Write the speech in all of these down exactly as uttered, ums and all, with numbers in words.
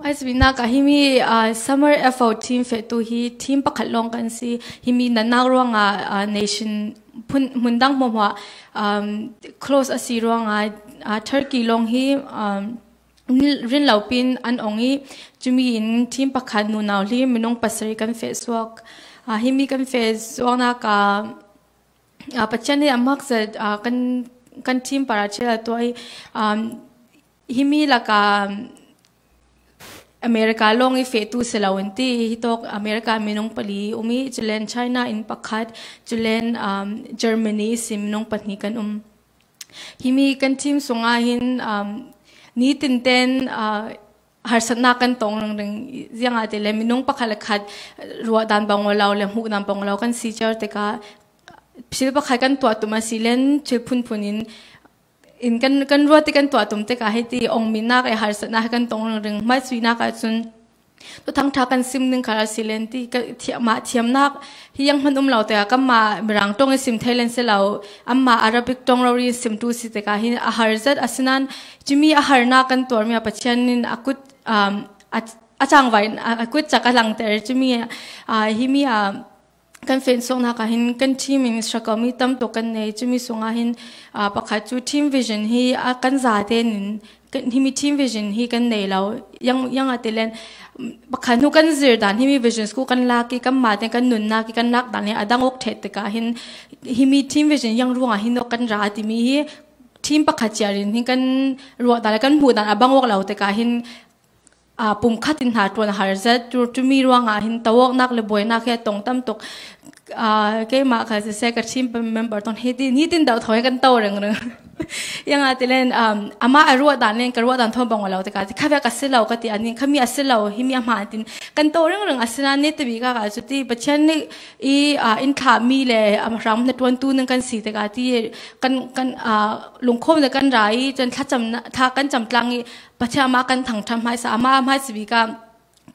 Aisbina ka himi uh, summer F O team fehtu hi team pakhat long kan si, himi nanak ruanga uh, nation phun mundang mo mo um, close asi ruanga uh, Turkey long hi um, rin laupin an ongi, chumi in team pakhat nunau li minung pasari kan feh suak. Uh, himi kan feh suak na ka uh, Pathian hi a makzat uh, kan kan team para chela tuai um, himi laka America long i fehtu selaun ti hitok America minung pali umi, chulen China in pakhat, chulen um, Germany sim minung pahni kan um. Himi kan team sunga hin um, ni tinten uh, harsatna kan tong ringring zianga te le minung pakhat le khat ruah dan bang lo le hmuh dan bang lo kan si cher te ka, sil pakhat kan tuah tum a si len chil phunphun in in kan kan ruat te kan tuah tum te ka hiti ong minak e harsatna kan tong ringring mai suina ka chun tu thang tha kan sim ning kara silen ti ka thiama thiamnak hi yang hman um lo te ka ma mirang tong i sim thei len se lo, amma Arabic tong lo ri sim tu si te ka hin a harzat asinan chumi a harna kan tuar mi a Pathian in a kut um, a, a changvai a, a kut chak a langter chumi a himi a kan feh suakna ka hin kan team in struggle mi tam tuk kan nei chumi sunga hin uh, pakhat chu team vision hi a kan za te nin himi team vision hi kan nei lo yang yang a te len pakhat nu kan zir dan himi vision school kan lak i kan ma te kan nunna ki kan lak dan hi a dang ok thet te ka hin himi team vision yang ruanga hin kan ra ti mi hi team pakhat chiarin hi kan ruah dan kan hmuh dan a bang ok lo te ka hin uh, pumkhat in hna tuan a harzat tu tumi ruanga hin tawaknak le buainak he tong tam tuk uh, keima kha se ka team member ton hiti ni tin dau thoi kan tau reng reng yang a tilen um, ama a ruah dan len ka ruah dan thom bang lo te ka ti kha ka si lo ka ti anin khami a si lo himi a hma tin kan tau reng reng a sina ne te bi ka ka chu ti Pathian ni i uh, in thla mi le am ram na tuan tu nang kan si te ka ti kan kan uh, lungkhom le kan rai chan thla cham thla kan cham tlang i Pathian ama kan thangtham hmaisa ama hmaisa bik a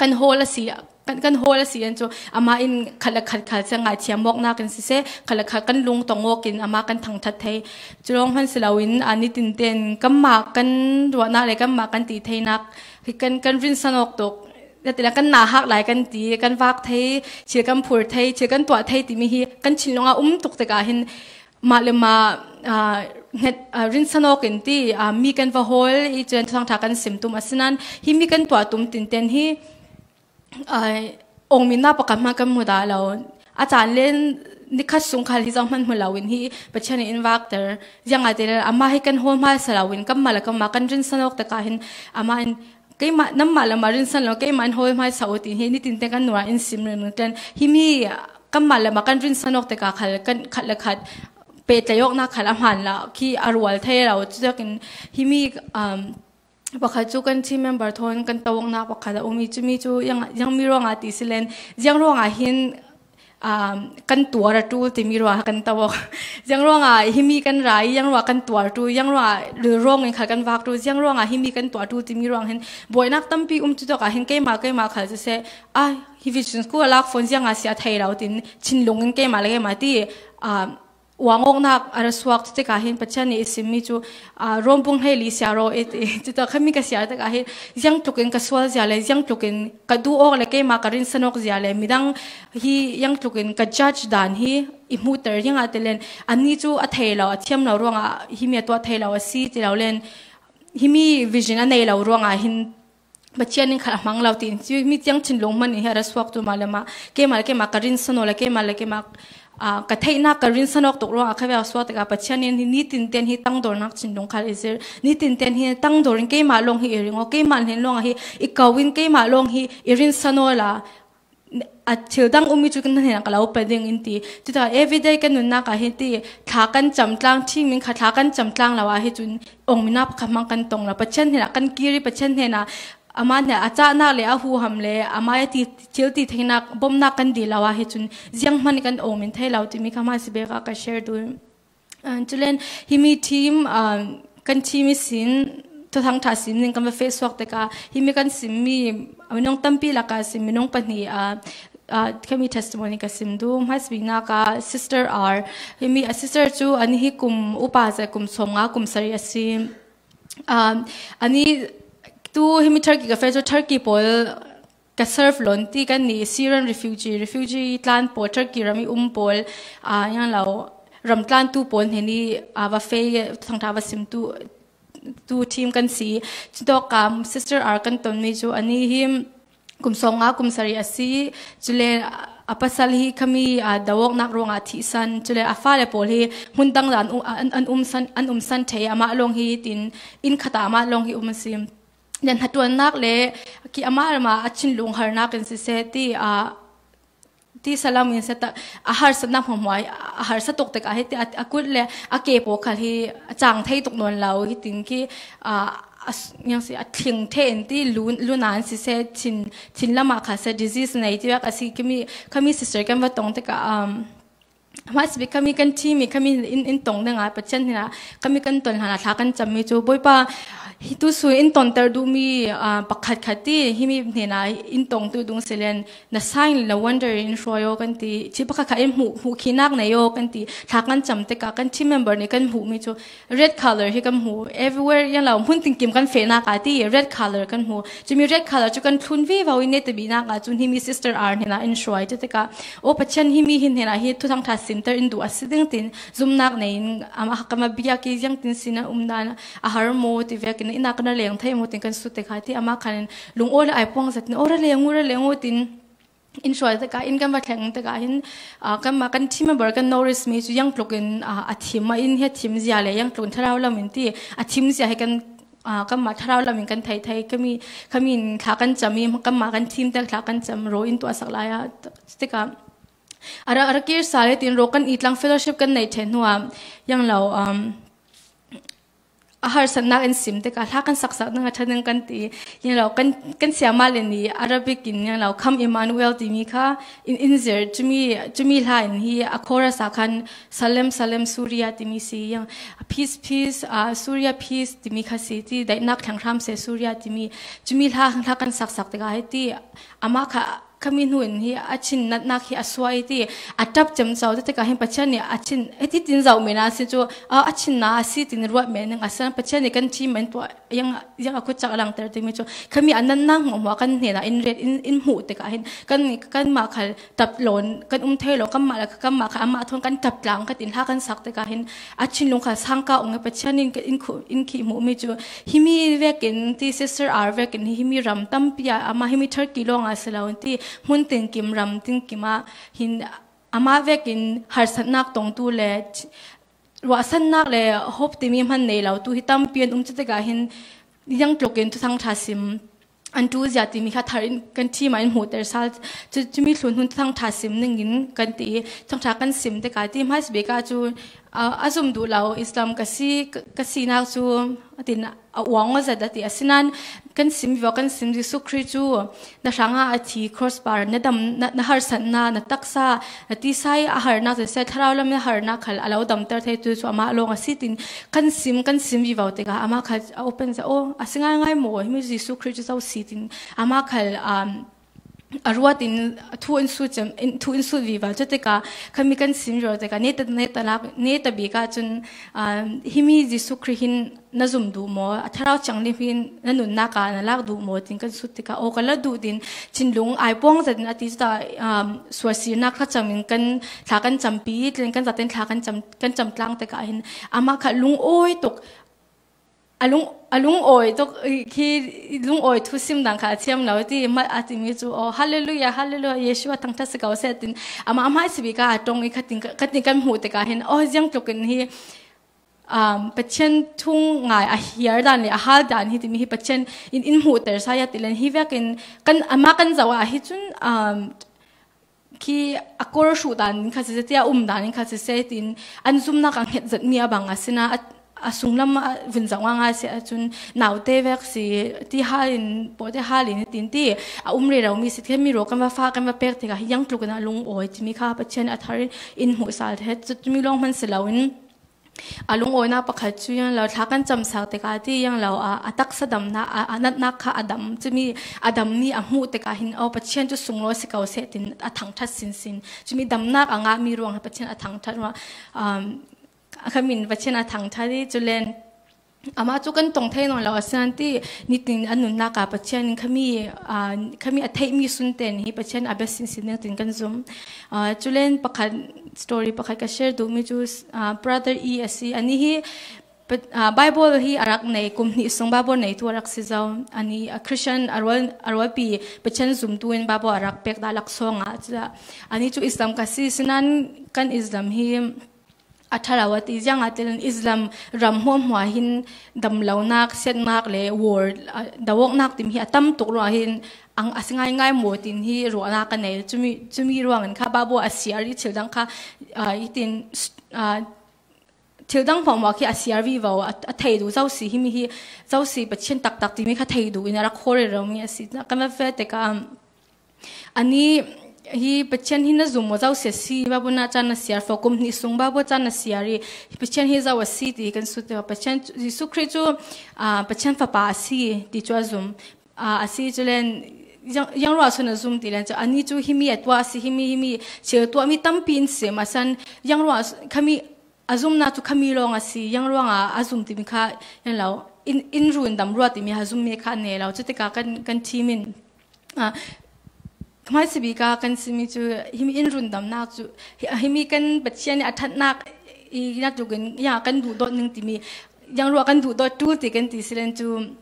kan hawl a si kan kan hawl a si an chu ama in khat le khat khal se ngai thiam mawk nak in si se khat le khat kan lung tong awk in ama kan thangthat thei chulawng hman si lo in a ni tin ten kan ma kan ruahnak le kan ma kan ti theinak hi kan kan rinsan awk tuk na ti kan na hak lai kan ti kan vak thei thil kan phur thei thil kan tuah thei timi hi kan thinlung a um tuk te ka hin mah le mah uh, nget, uh, rinsan awk in ti uh, mi kan va hawl i chuan thlang tha kan sim tum asinan hi mi kan tuah tum tinten hi uh, ong minna pakhat hman kan mu dah lo a chan len ni khat sung khal hi zong hman hmu lo in hi Pathian in vakter ziang a te ama hi kan hawl hmaisa lo in kan mala kan ma kan rinsan awk te ka hin ama in keima nanmah lamah rinsan lo keima in hawi hmaisa uh tin hi nitin te kan nuah in sim ringring ten hi mi kanmah lamah kan rinsan awk te ka khal kan khat le khat pehtlai awkna khal a hman lah khi a rual thei lo chutiakin hi mi um, pakhat chu kan team member thawn kan to awkna pakhat a um i chumi chu yang, yang mi ruangah ti si len ziang ruangah hin um, kan tuar a tul timi ruang kan to awk ziang ruangah himi kan rai yang ruang kan tuar tu yang ruangah rilrawng in khal kan vak tu ziang ruangah himi kan tuar tul timi ruang hin buainak tampi um tu tawkah hin keimah keimah khal sese a hi vision school a lak phone ziangah sia thei lo tin thinlung in keimah le keimah ti um, uangawknak a ra suak tu tikah hin Pathian nih i simmi cu, aa, Rom bung hleili siar aw i ti. Cuta khami ka siar tikah hin ziangtlukin ka sual zia le ziangtlukin ka duh awk le keimah ka rinsan awk zia le midang hi ziangtlukin ka judge dan hi i hmuhter ziangah ti len anni cu a thei lo, a thiam lo ruangah himi a tuah thei lo a si ti lo len himi vision a nei lo ruangah hin Pathian in khat a hmang lo tiin cu mi tiang thinlung hman in hi a ra suak tu mah le mah keimah le keimah ka rinsan aw le keimah le keimah, aa, ka theihnak ka rinsan awk tuk ruangah khavek a suak tikah Pathian in hi nitin ten hi tangdornak thinlung khal i zir nitin ten hi tangdor in keimah lawng hi i ring aw keimah hnen lawngah hi i ko in keimah lawng hi i rinsan aw la a thil dang ummi cu kan hnenah ka lo pe ding in ti. Cuta everyday kan nunnak ah hin ti thla kan cam tlang thingmin kha thla kan cam tlang lo ah hi cun ongminak pakhat hmang kan tong lo. Pathian hnenah kan kir i Pathian hnenah amah hnenah a cahnak le a huham le amah a ti thil ti theinak bomnak kan dih lo ah hi cun zianghman kan ongmin thei lo timi kha hmai si bek ah ka share duh. Ah, culen himi team, ah, kan team i sin thuthang ṭha sim ning kan va feh suak tikah himi kan simmi minung tampi lakah sim minung pahnih, ah, ah, khami testimony ka sim duh. Hmaisabiknak ah Sister R, himi a sister cu ani hi kum upa zet kum sawmnga kum sarih a si. Um, ani Tu himi Turkey ka fe chu Turkey pawl ka serve lon ti kan ni Syrian refugee, refugee tlan pawl, Turkey ram i um pawl, a, yang lo ram tlan tu pawl hne ni, a, va fe thangtha va sim tu, tu team kan si. Chutok kam Sister R kan ton mi chu ani hi kum sawm nga kum sari a si. Chule a pasal hi khami, a, dawok nak ruang a thi san. Chule a fale pawl hi hmun dang dan u-, an, an um san, an um san thei amah long hi tin in khata amah long hi um si. Nen hatuan nak le ki amah lama a chin lung har nak in si se ti a, ti salam in se ta a har sa nak hmua a har sa tok tek a hi ti a, a kut le a ke po khal hi a chang thei tok non lau hi tin ki a, a s-, yang si a thling the in ti lu, lu nan si se chin, chin lama kha se disease nei ti vek a si khami, khami sister kan va tong tek a, um, Hmai sibi khami kan thi mi khami in, in tong dang a Pathian hina khami kan ton hana thla kan cham mi chu Bawipa hi tu su in ton ter du mi, a, pakhat khat ti himi hina in tong tu dung silen na sign la wonder in hruai o kan ti chi pakhat khat in hmu, hmu khi nak nei o kan ti thla kan cham te ka kan thi member ni kan hmu mi chu red color hi kan hmu everywhere yang lo hmun tin kim kan fe nak a ti red color kan hmu. Chumi red color chu kan thlun ve vau in ne te bi nak a chun himi Sister R hina in hruai te te ka O Pathian himi hin hena hi thuthang tha sim ter in du a si ding tin zumnak nei in ama kama bia ki ziang tin sina um dan a har mo ti vek in ina kana leng thei mo tin kan su te kha ti ama khan lung o le ai pawng zat in o ra leng u ra leng u tin in hruai te ka in kan va thleng te ka hin, a, kan ma kan team member kan notice mi chu yang tluk in, a, a thim ma in he thim zia le yang tluk in thlarau lam in ti a thim zia he kan, a, kan ma thlarau lam in kan thei thei kami, kami in thla kan cham i kan ma kan team te thla kan cham ro in tu a sak lai a te ka Ara, ara kir sa le tin ro kan i tlang fellowship kan nei ṭhen hnuah yang lo, um, a harsatnak in sim te ka hla kan saksak nang a ṭha nang kan ti yang lo kan, kan siama le ni Arabic in yang lo Come Emmanuel timi kha in, in zir chumi, chumi hla in hi a chorus a khan Salem, Salem Suria timi si yang Peace, Peace, uh, Suria Peace timi kha si ti daihnak thlanghram se Suria timi chumi hla, hla kan saksak te ka he ti ama kha Khami hnu in hi a chin natnak hi a suai ti a ṭap cem cau te ka hin Pathian nih a chin heti tin zau men a si cu a, a chin na a si tin ruat men ning a san Pathian nih kan ṭhi men tuah yang, yang a kut cak a langter timi cu khami a natnak hmuahhmuah kan hnenah in ret in, in hmuh tikah hin kan, kanmah khal ṭap lawn kan um thei lo, kanmah le kanmah kha amah thawn kan ṭap tlang ka tin hla kan sak tikah hin a thinlung kha sangka ung i Pathian in, in, khu, in khih hmuhmi cu himi vekin ti Sister R vekin hi himi ram tampi ah amah himi Turkey lawng ah si lo in ti hmun tinkim ram tinkim ah hin amah vekin harsatnak tongtu le ruahsannak le hope timi hman nei lo tu hi tampi an um cutikah hin ziangtluk in Thuthang ṭha sim an ṭul zia timi kha thar in kan ṭhim ah in hmuhter sal. Cu, cumi thlun hun Thuthang ṭha sim ningin kan ti i Thuthang ṭha kan sim tikah ti hmaisabik ah cu, a, a zum duh lo Islam ka si, ka, ka sinak cu a tin a uang aw zat a ti. Asinain kan sim vivo kan sim Jesuh Khrih cu na hrangah a thi cross bar na dam, na, na harsatna, na taksa, na tisai a harnak zese thlarau lam na harnak khal a lo damter thei tu cu amah lawng a si tin kan sim, kan sim vivo tikah amah kha a open zia aw a si ngaingai maw himi Jesuh Khrih cu zo si tin amah khal, um, a ruat in thu in sut cem, in, thu in sut vivo cutikah khami kan sim vivo tikah neta, neta lak, neta bik ah cun, um, himi Jesuh Khrih hin na zum duh maw? A Thlarau Thianghlim hin na nunnak ah na lak duh maw? Tin kan sut tikah aw ka la duh tin thinlung ai puang zat in a ti cuta, um, sualsirnak thlacam in kan thla kan campi, tlin kan zaten thla kan cam, kan cam tlang tikah hin amah kha lungawi tuk, a lung, a lungawi tuk, khi lungawi thu sim dang kha a thiam lo ti ma a timi cu aw Hallelujah, Hallelujah, Jesuh a thangṭhat si ko seh tin amah a hmaisabik ah a ṭong i khatin, khatin kan hmuh tikah hin aw ziangtluk in hi um, Pathian thu ngai a hiar dan le a hal dan hi timi hi Pathian in, in hmuhter sa ia tilen hi vekin kan amah kan zoh ah hi cun, um, khi a kor hruh dan in kha siseh, ti a um dan in kha siseh, tin an zumnak a hnget zat mi a bang a sina a, a sunglam a vun zoh ngaingai seh a cun naute vek si ti hal in pawte hal in tin ti a um rero mi si ti mi ro kan va fa kan va pek tikah hi ziangtluk in a lungawi timi kha Pathian a thar in, in hmuh sal the cu timi lawng hman si lo in a lungawinak pakhat cu yang lo thla kan camsak tikah ti yang lo a, a taksa damnak a, a natnak kha a dam cumi a dam ni a hmuh tikah hin aw Pathian cu sunglawi si ko seh tin a thangṭhat sinsin cumi damnak a ngahmi ruang Pathian a thangṭhat ruang, um, a khamin Pathian a thangṭhat i culen Amah cu kan tong thei nawn lo a si nain ti, nitin a nunnak ah Pathian in khami, aa, khami a theihmi sunte nih hi Pathian a bia sinsin ding tin kan zum. Aa, culen pakhat, story pakhat ka share duhmi cu, aa, brother E a si. Anih hi Pa-, aa, Bible hi a rak nei, kum hnih sung Bible neitu a rak si zo. Anih a Christian a rual, a rualpi Pathian zumtu in Bible a rak pek dah laksawng ah culah. Anih cu Islam ka si, sinain kan Islam hi a ṭha lo a ti, ziangahtile Islam ram hmuahhmuah hin damlonak, siatnak le war, aa, doawknak timi hi a tam tuk ruangah hin ang a si ngaingai maw tin hi ruahnak ka nei. Cumi, cumi ruangin kha Bible a siar i thil dang kha, aa, i tin, aa, thil dang hmuahhmuah khi a siar vivo, a, a thei duh zo si, himi hi zo si, Pathian taktak timi kha thei duh in a rak khawl rero mi a si. Kan va ve tikah, um, anih hi Pathian hi na zum maw, zo si a si, Bible ah caan na siar fo, kum hnih sung Bible caan na siar i Pathian hi zo a si ti kan sut tikah, Pathian Jesuh Khrih cu, aa, Pathian Fapa a si ti cu a zum. Aa, a si culen, ziang, ziang ruah so na zum ti len cu, anih cu himi a tuah a si, himi, himi, thil tuahmi tampi in sim a san, ziang ruah so, khami, a zumnak cu khami lawng a si, ziang ruangah a zum timi kha, yan lo, in, in rundam rua timi a zummi kha a nei lo, cutikah kan, kan team in, aa, hmaisabik ah kan simi cu, himi in rundamnak cu, hi, himi kan Pathian nih a ṭhatnak i na tukin, ya, kan duhdawt ning timi, ziang ruah kan duhdawt ṭul ti kan ti si len cu,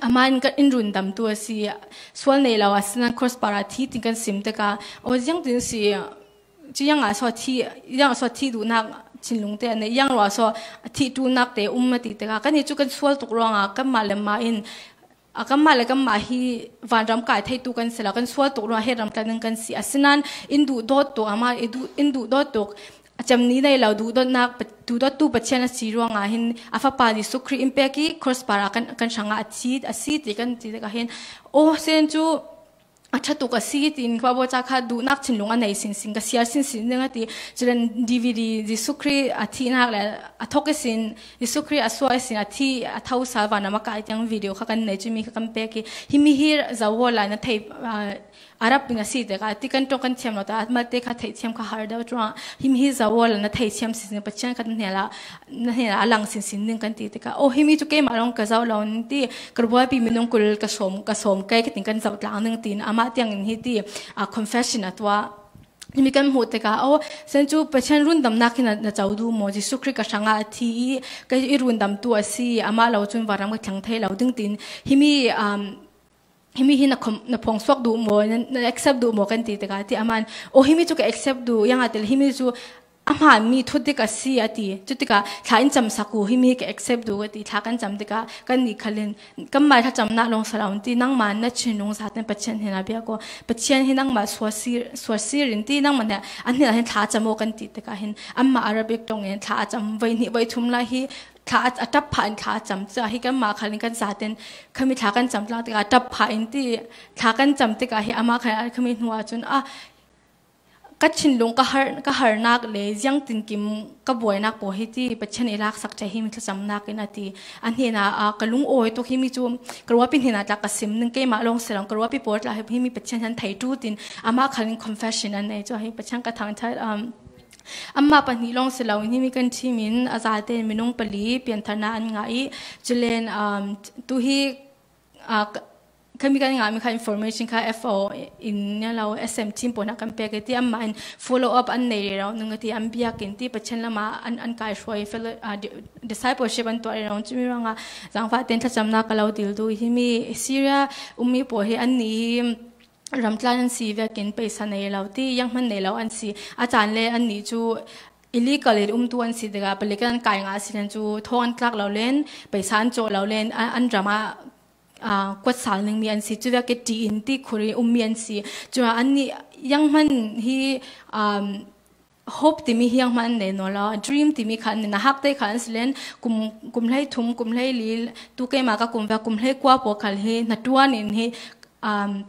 Amah in kan in rundamtu a si, sual nei lo a si nain cross par ah thi tin kan sim tikah, aw, ziangtin si, cu ziangah so thi, ziangah so thi duhnak thinlung te a nei, ziang ruah so thi ṭulnak te um a ti tikah, kannih cu kan sual tuk ruangah kanmah le mah in, a, kanmah le kanmah hi vanram kai theitu kan si lo, kan sual tuk ruangah he ram tla ding kan si. Asinain in duhdawt tuk, amah i duh, in duhdawt tuk, a cem ni nei lo duhdawtnak, duhdawttu Pathian a si ruangah hin a Fapa Jesuh Khrih in pek i cross par ah kan, kan hrangah a thi, a si ti kan ti tikah hin, aw, sen cu a ṭha tuk a si, tiin khuabaw ca kha duhnak thinlung a nei sinsin, ka siar sinsin ding a ti. Culen D V D Jesuh Khrih a thihnak le a thok ihsin, Jesuh Khrih a suah ihsin, a thi, a tho sal vanram a kai tiang video kha kan nei, cumi kha kan pek i, himi hi zoh awla na thei, aa, a rap in a si tikah, ti kan ṭong kan thiam lo ta, a malte kha theithiam kha har deuh ṭuang, himi hi zoh awla na theithiam sinsin, Pathian kha na hnenah, na hnenah a lang sinsin ding kan ti tikah, aw, himi cu keimah lawng ka zoh lo in ti, ka rualpi minung kul ka sawm, ka sawm kei ka tin kan zoh tlang ding tiin, amah tiangin hi ti, aa, confession a tuah. Himi kan hmuh tikah, aw, sen cu Pathian rundamnak hi na, na co duh maw, Jesuh Khrih ka hrangah a thi i, ka i rundamtu a si, amah lo cun vanram ka thleng thei lo ding tiin, himi, um, himi hi na khom, na phawngsuak duh maw, na, na accept duh maw kan ti tikah, ti amah in, aw, himi cu ka accept duh, ziangahtile himi cu a hmaanmi thudik a si a ti. Cutikah thla in camsak u, himi hi ka accept duh a ti. Thla kan cam tikah kannih khal in, kanmah thlacamnak lawng si lo in ti, nangmah na thinlung zaten Pathian hnenah biak aw, Pathian hi nangmah sual sir, sual sir in ti, nangmah hnenah, a hnenah hin thla cam aw kan ti tikah hin, anmah Arabic ṭong in thla a cam, voi hnih voi thum lai hi, thla a, a ṭap phah in thla a cam. Cuah hi kanmah khal in kan zaten, khami thla kan cam tlang tikah a ṭap phah in ti, thla kan cam tikah hi amah khal in khami hnuah cun, a, ka thinlung ka har, ka harnak le ziangtinkim ka buainak pawl hi ti, Pathian i laksak ṭheh hi mi thlacamnak in a ti. A hnenah, a, ka lungawi tuk, himi cu ka rualpi hnenah tla ka sim ning, keimah lawng si lo, ka rualpi pawl tla hi, himi Pathian an thei ṭul tiin amah khal in confession an nei. Cuah hi Pathian ka thangṭhat, um, Anmah pahnih lawng si loin himi kan team in a zate in minung pali piantharnak an ngah i, culen, um, tu hi, ah, ka, khami kan ngahmi kha information kha F O in nia lo S M team pawl hna kan pek i ti, anmah in follow up an nei rero ning a ti, an biak in ti, Pathian lamah an, an kai hruai, fellow, ah, di-, discipleship an tuah rero, cumi ruangah zangfah tein thlacamnak ka lo dil duh. Himi Syria ummi pawl hi annih hi, ramtlan an si vekin peisa nei lo ti, zianghman nei lo an si. A caan le annih cu illegal in umtu an si tikah, palik an kai ngah a si len cu, thawng an tlak lo len, peisa an cawh lo len, an, an ram ah, aa, kuat sal ningmi an si. Cu vekin ṭih in ti khur i ummi an si. Cu annih zianghman hi, um, hope timi hi zianghman an nei nawn lo, dream timi kha an nei, na hak te kha an si len, kum, kum hlei thum, kum hlei li, tu keimah ka kum ve, kum hlei kua pawl khal hi, hnaṭuan in hi, um,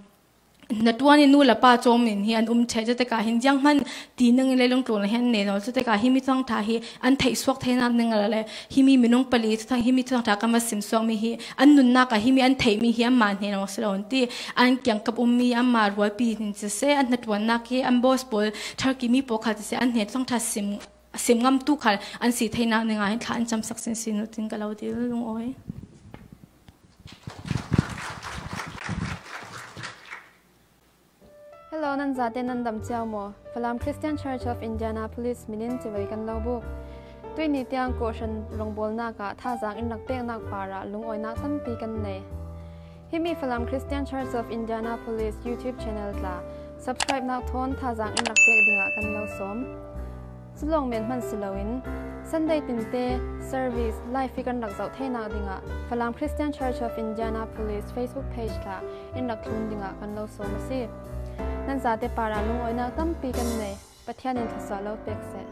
hnaṭuan in nu le pa cawm in hi an um ṭheh. Cutikah hin zianghman ti ning in leilung tlun hi an nei nawn. Cutikah himi thawngṭha hi an theih suak theinak ning le himi minung pali thuthang, himi thuthangṭha kan va sim suakmi hi an nunnak ah himi an theihmi hi anmah hnenawk si lo an ti. An kiangkap ummi anmah rualpi nih siseh, an hnaṭuannak hi an boss pawl, Turkey mi pawl kha siseh, an hnen thuthangṭha sim sim ngamtu kha an si theinak dingah hin thla an camsak sinsin uh tin ka lo dil lungawi. Hello, nan zate nan dam cio maw? Falam Christian Church of Indianapolis minin civei kan lo buk. Tuini tiang kohhran rongbawlnak ah thazaang in rak peknak parah lungawinak tampi kan nei. Himi Falam Christian Church of Indianapolis YouTube channel tla subscribe nak thawn thazaang in rak pek dingah kan lo sawm. Culawng men hman si loin Sunday tinte service live hi kan rak zoh theinak dingah Falam Christian Church of Indianapolis Facebook page tla in rak thlun dingah kan lo sawm a si. Nan zate parah lungawinak tampi kan nei. Pathian in thluasuah lo pek seh.